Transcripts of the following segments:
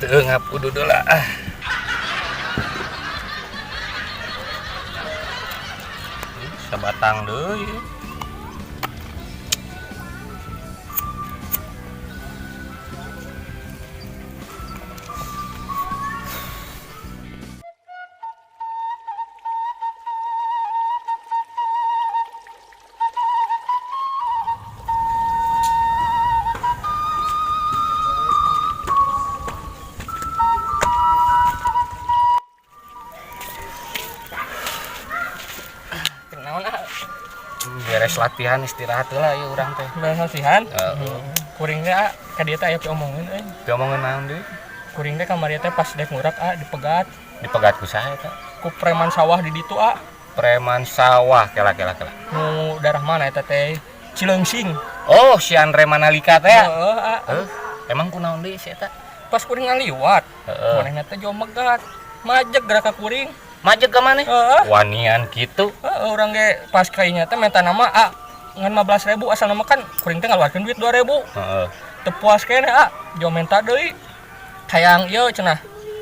Teu ngap kudu lah ah. Sabatang deui. Kenaon ah? Beres latihan istirahat lah ya urang teh. Beres latihan? Heeh. Kuring teh ah, ka dieu teh aya piomongkeun euy. Piomongkeun naon deui? Kuring teh kamari teh pas dek ngurak ah dipegat. Dipegat ku saha eta? Ku preman sawah di ditu ah. Preman sawah kela kela kela. Nu daerah mana eta teh? Cileungsing. Oh, si Andre Manalika teh. Heeh, ah. Heuh, emang kunaon deui si eta? Pas kuring ngaliwat, Heeh. manehna teh jauh megat. Majeg gerak ka kuring. Majeg ka maneh? Heeh. Wanian kitu. Heeh, urang ge pas kainya teh minta nama ah ngan 15.000 asal nama kan kuring teh ngaluarkeun duit 2.000. Heeh. Teu puas keneh ah, jauh minta deui. Hayang ieu cenah.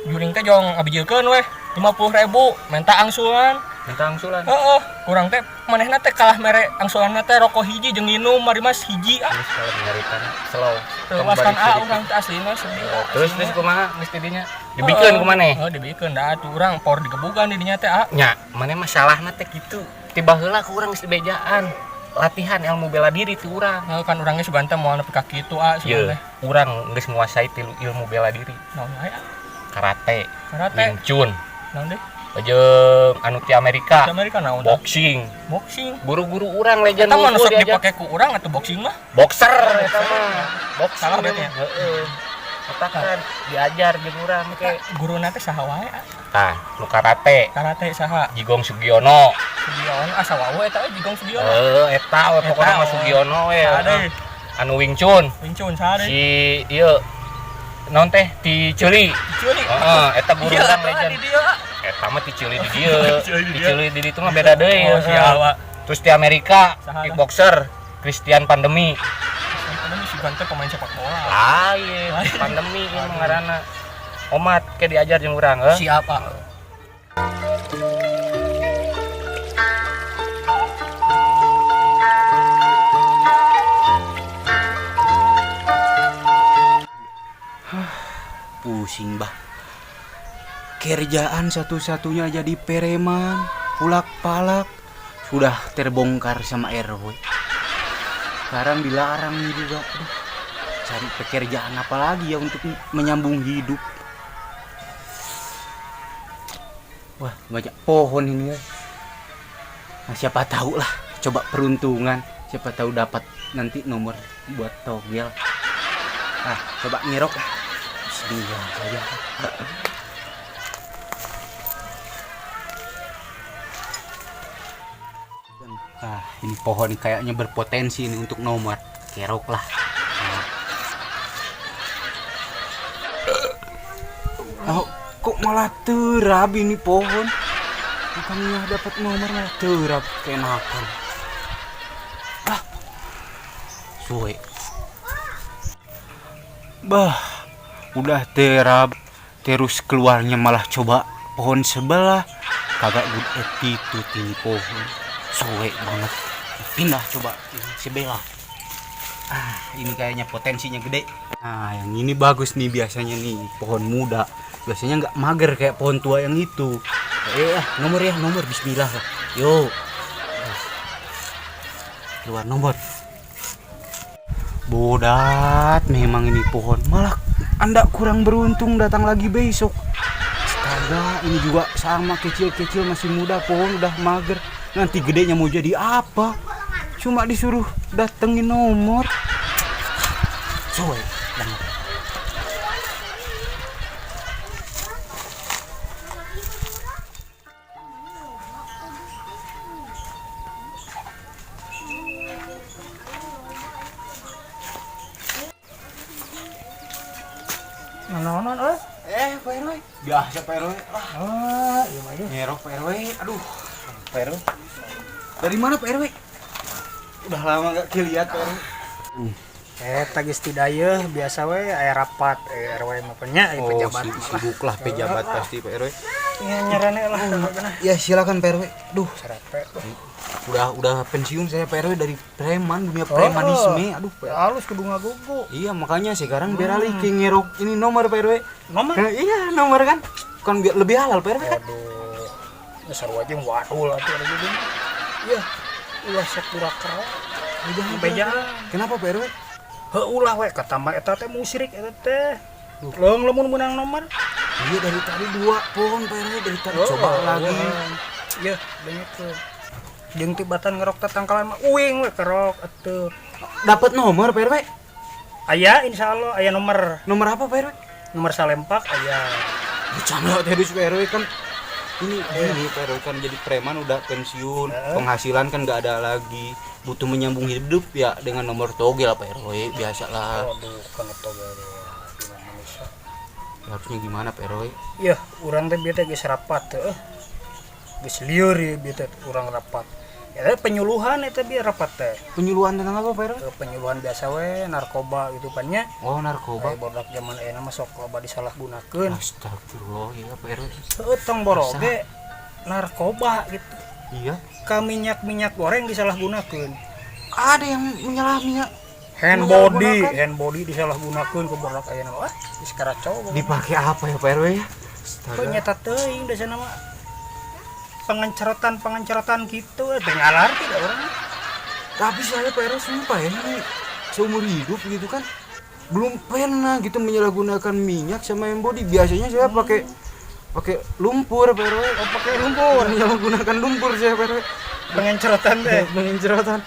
Juring teh jong ngabijilkeun weh 50.000 minta angsulan. Minta angsulan. Heeh, kurang teh manehna teh kalah mere angsulanna teh rokok hiji jeung nginum mari mas hiji ah. Geus kalau nyaritana slow. Teu kan ah urang teh aslina sedih. Ah, Terus aslina. terus kumaha geus ti dinya? Dibikeun ku maneh? Heeh, dibikeun da atuh urang por digebugan di dinya teh ah. Nya, maneh masalahna teh kitu. Ti baheula ku urang geus dibejaan. Latihan ilmu bela diri ti urang. Heeh, kan urangnya sugan teh moal nepi ka kitu ah sugan Ye, teh. urang geus nguasai tilu ilmu bela diri. Naon wae ah? Karate, Karate. Wing Chun, Naon deui? jeung anu ti Amerika, Di Amerika naon? tah? Boxing. Boxing. Guru-guru urang legend Eta mah nu unggul sok diajar. dipake ku urang atuh boxing mah. Boxer eta mah. Boxing. Salah berarti ya? Heeh. Eta kan diajar jeung urang ke. Guruna teh saha wae ah? Tah, nu karate Karate saha? Jigong Sugiono. Sugiono asa wae eta euy Jigong Sugiono. Heeh, eta we pokona mah Eta, oh. Sugiono we. Saha deui? Anu Wing Chun. Wing Chun saha deui? Si ieu naon teh ti Ceuli. Ceuli. Heeh, eta guru Iya, urang atuh, ah, legend. di dieu ah. Eta mah ti Ceuli di dieu. Ti Ceuli di Ti dieu. Ceuli di ditu mah beda deui. Oh, Heeh. sial, Pak. Terus di Amerika Saha dah? kickboxer Christian Pandemi. Pandemi si Gante pemain sepak bola. Lain, pandemi ieu mah ngaranna. Omat ke diajar jeung urang heuh. Siap, Pak. Pusing bah. Kerjaan satu-satunya jadi preman, pulak-palak, sudah terbongkar sama RW. Sekarang dilarang juga. Aduh, cari pekerjaan apa lagi ya untuk menyambung hidup. Wah, banyak pohon ini ya. Nah, siapa tahu lah, coba peruntungan, siapa tahu dapat nanti nomor buat togel. Ah, coba ngirok lah. Bismillah saja. Ah, ini pohon kayaknya berpotensi ini untuk nomor. Kerok lah. Nah. Oh, kok malah terab ini pohon? Bukannya dapat nomor malah terab, keenakan. Ah, suwe. Bah, udah terab, terus keluarnya malah coba pohon sebelah. Kagak good attitude ini pohon. Suwe banget. Pindah coba sebelah. Ah, ini kayaknya potensinya gede. Nah, yang ini bagus nih biasanya nih, pohon muda. Biasanya nggak mager kayak pohon tua yang itu. Nomor ya, nomor. Bismillah lah. Yo. Keluar nomor. Bodat memang ini pohon. Malah Anda kurang beruntung datang lagi besok. Astaga, ini juga sama kecil-kecil masih muda pohon udah mager. Nanti gedenya mau jadi apa? Cuma disuruh datengin nomor. Suwe banget. Naon euy? Pak RW. Biasa Pak RW. Ah, ieu mah ieu. Nyerok Pak RW. Aduh, Pak RW. Dari mana Pak RW? Udah lama nggak keliat Pak RW. Eta geus ti dayeuh biasa we aya rapat RW mah nya aya Oh, pejabat mah lah. sibuk lah pejabat pasti Pak RW. Ya nyarane lah bener. Ya silakan Pak RW. Duh, Serape. udah pensiun saya Pak RW dari preman, dunia premanisme. Aduh, Pak RW. Halus kudu ngagugu. Iya, makanya sekarang beralih ke ngerok ini nomor Pak RW. Nomor? Iya, nomor kan. Kan biar lebih halal Pak RW kan. Waduh. Ya sarua jeung wadul atuh ada juga. Iya, ulah sok kura-kera. Jangan, Bejaan. Kenapa Pak RW? Heuh ulah we katambah eta teh musyrik eta teh. Leung lamun meunang nomor. Iya, dari tadi dua pohon Pak RW, dari tadi coba lagi. Iya, dengekeun. Jeung tibatan ngerok tatangkalan mah uing we kerok atuh. Dapat nomor Pak RW? Aya insyaallah aya nomor. Nomor apa Pak RW? Nomor salempak aya. Bercanda terus Pak RW kan. Ini gini Pak RW kan jadi preman udah pensiun, penghasilan kan nggak ada lagi, butuh menyambung hidup ya dengan nomor togel Pak RW, biasalah. Waduh, kana togel dina manusia. Ya, harusnya gimana Pak RW? Iya, urang teh bieu teh geus rapat teh. Geus lieur ieu bieu teh urang rapat. Ya penyuluhan eta bieu rapat teh. Penyuluhan tentang apa Pak RW? Penyuluhan biasa we narkoba gitu pan nya. Oh, narkoba. Aya barudak zaman ayeuna mah sok loba disalahgunakeun. Astagfirullah, iya Pak RW. Heuh, tong boroge narkoba gitu. Iya. Ka minyak-minyak goreng disalahgunakeun. Ada yang menyalah minyak. Hand body, Menyalahgunakan. hand body disalahgunakeun ku barudak ayeuna mah. Ah, geus karacau. Dipakai apa ya Pak RW ya? Kok Astaga. nyata teuing da sana mah pengencerotan-pengencerotan gitu teu ngalarti da urang. Tapi saya Pak RW sumpah ya, ini seumur hidup gitu kan belum pernah gitu menyalahgunakan minyak sama hand body. Biasanya saya pakai lumpur Pak RW. Oh, pakai lumpur. Menyalahgunakan lumpur saya Pak RW. Pengencerotan teh. Pengencerotan.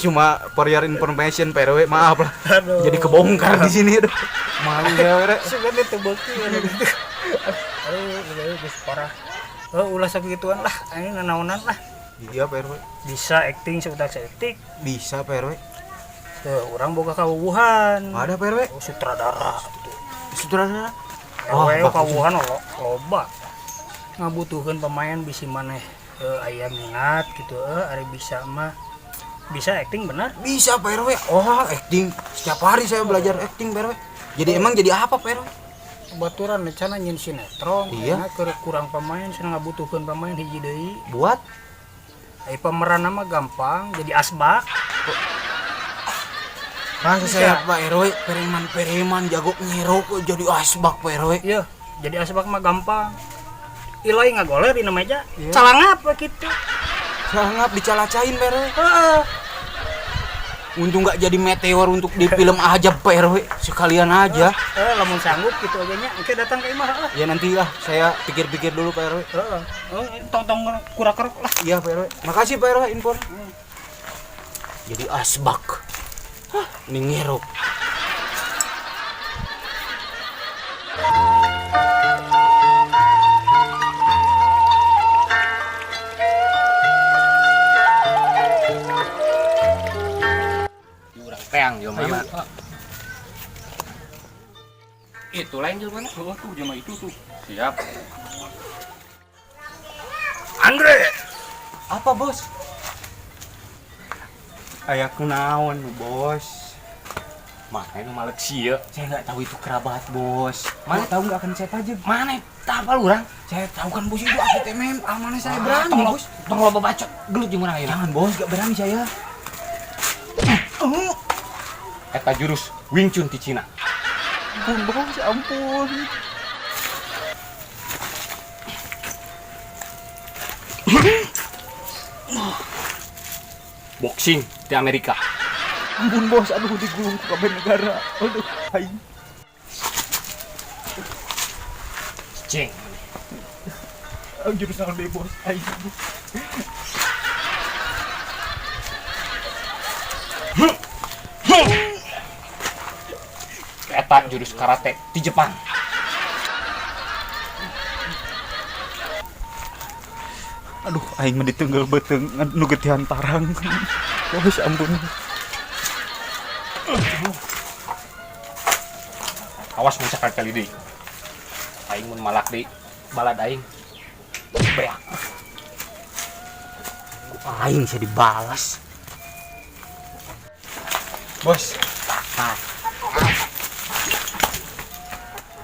Cuma for your information Pak RW, maaf lah. Aduh. Jadi kebongkar di sini aduh. Malu saya Pak RW. Sebenarnya teu beuki anu gitu. Aduh, udah geus parah. Oh, ulah sagituan lah, ini nanaonan lah. Iya Pak RW. Bisa acting seutak saeutik. Bisa Pak RW. Tuh, urang boga kawuhan. Ada Pak RW. Oh, sutradara gitu. Sutradara. Oh, bagus. kawuhan loba. Ngabutuhkeun pemain bisi maneh aya minat gitu ari bisa mah bisa acting benar? Bisa Pak RW. Oh, acting. Setiap hari saya belajar acting Pak RW. Jadi emang jadi apa Pak RW? Baturan rencana nyin sinetron, Iya. keur kurang pemain, cenah ngabutuhkeun pemain hiji deui. Buat Ai pemeran mah gampang, jadi asbak. Masa Bisa. saya Pak RW preman-preman jago ngerok jadi asbak Pak RW. Iya, jadi asbak mah gampang. Ilai ngagoler dina meja, Iya. calangap we kitu. Calangap dicalacain Pak RW. Heeh. Untung nggak jadi meteor untuk di film aja Pak RW, sekalian aja. Lamun sanggup gitu aja nya, engke datang ke imah lah. Ya nantilah saya pikir-pikir dulu Pak RW. Heeh. Oh, tong-tong kura-kerok lah. Iya Pak RW. Makasih Pak RW info. Jadi asbak. Hah, ini ngerok. Urang teang jelema. Itu lain jelema. Heuh tuh jelema itu tuh. Siap. Andre. Apa bos? Ayah kunaon bos? Mana nu malek sia? Saya nggak tahu itu kerabat bos. Mana? Mana tahu nggak akan saya pajak. Mana tak apa urang? Saya tahu kan bos itu atlet MMA, mana saya berani tong bos. Tong loba bacot gelut jeung urang ayeuna. Jangan bos, nggak berani saya. Eta jurus Wing Chun ti Cina. Ampun bos, ampun. Boxing di Amerika. Ampun bos, aduh digulung ke kabeh negara. Aduh, aing. Cing. Jurus naon deui bos, aing. Eta jurus karate di Jepang. Aduh, aing mah ditenggal beuteung nu getihan tarang. Bos, ampun. Awas mun sakali-kali deui. Aing mun malak deui, balad aing. Beak. Ku aing saya dibalas. Bos, Hah.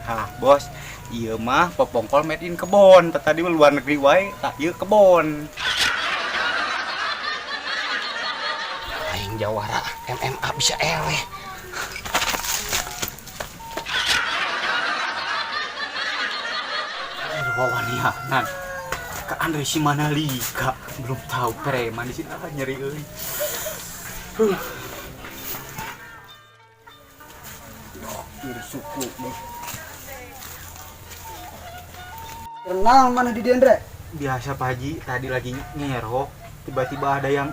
Hah, bos. Ieu mah popongkol made in kebon. Tadi mah luar negeri wae, tah ieu kebon. Aing jawara MMA bisa eleh. Aduh, wawanianan. Ke Andre si Manalika belum tahu preman di sini, ah, nyeri euy. Huh. Nyeri suku deh. Kenal mana di Dendre? Biasa Pak Haji, tadi lagi ngerok, tiba-tiba ada yang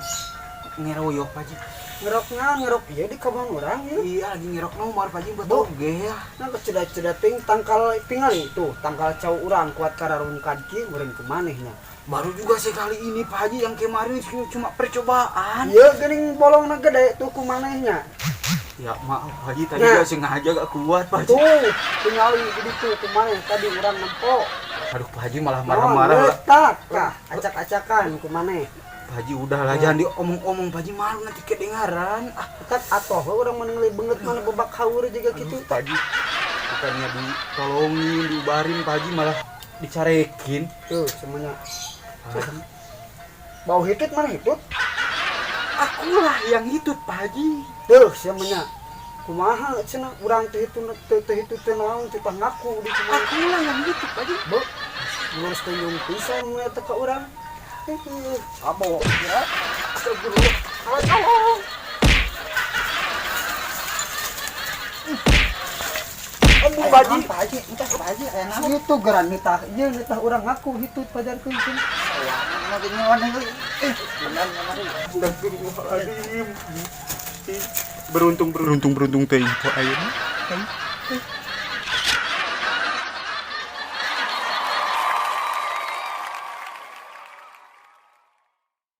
ngeroyok Pak Haji. Ngerok naon, ngerok ieu di kebon urang ieu. Iya, lagi ngerok nomor Pak Haji buat Tuh. oge ya. Nah keceda-ceda ting tangkal tingali tuh, tangkal cau urang kuat kararungkad kieu meureun kumanehnya. Baru juga sekali ini Pak Haji, yang kemarin cuma percobaan. Ieu geuning bolongna gede tuh kumanehnya. Ya maaf Pak Haji, tadi Nah. gak sengaja gak kuat Pak Haji. Tuh, tingali di ditu kumaneh tadi urang nempo. Aduh Pak Haji malah marah-marah lah. Tak, kah, acak-acakan kumaneh. Pak Haji udahlah, jangan diomong-omong Pak Haji, malu nanti kedengaran. Ah, Tetap atoh we urang mah beungeut mana bebak haur juga gitu. aduh, Pak Haji bukannya ditolongin, diubarin Pak Haji malah dicarekin. Tuh semuanya. Pak Haji, Bau hitut mana hitut? akulah yang hitut Pak Haji. Tuh semuanya. Kumaha cenah urang teh hitut teh teh hitut teh naon teh tah ngaku di kumaha. Akulah yang hitut Pak Haji. Bu, lurus tunjung pisan mun eta ka urang. Abo ya. Astagfirullah. Tolong. Aduh, Pak Haji. Pak Haji, entah Pak Haji, aya naon? Itu geran nitah ieu nitah urang ngaku hitut pajarkeun cenah. Eh, benar kamari. Astagfirullahaladzim. Beruntung beruntung beruntung teh info ayeuna.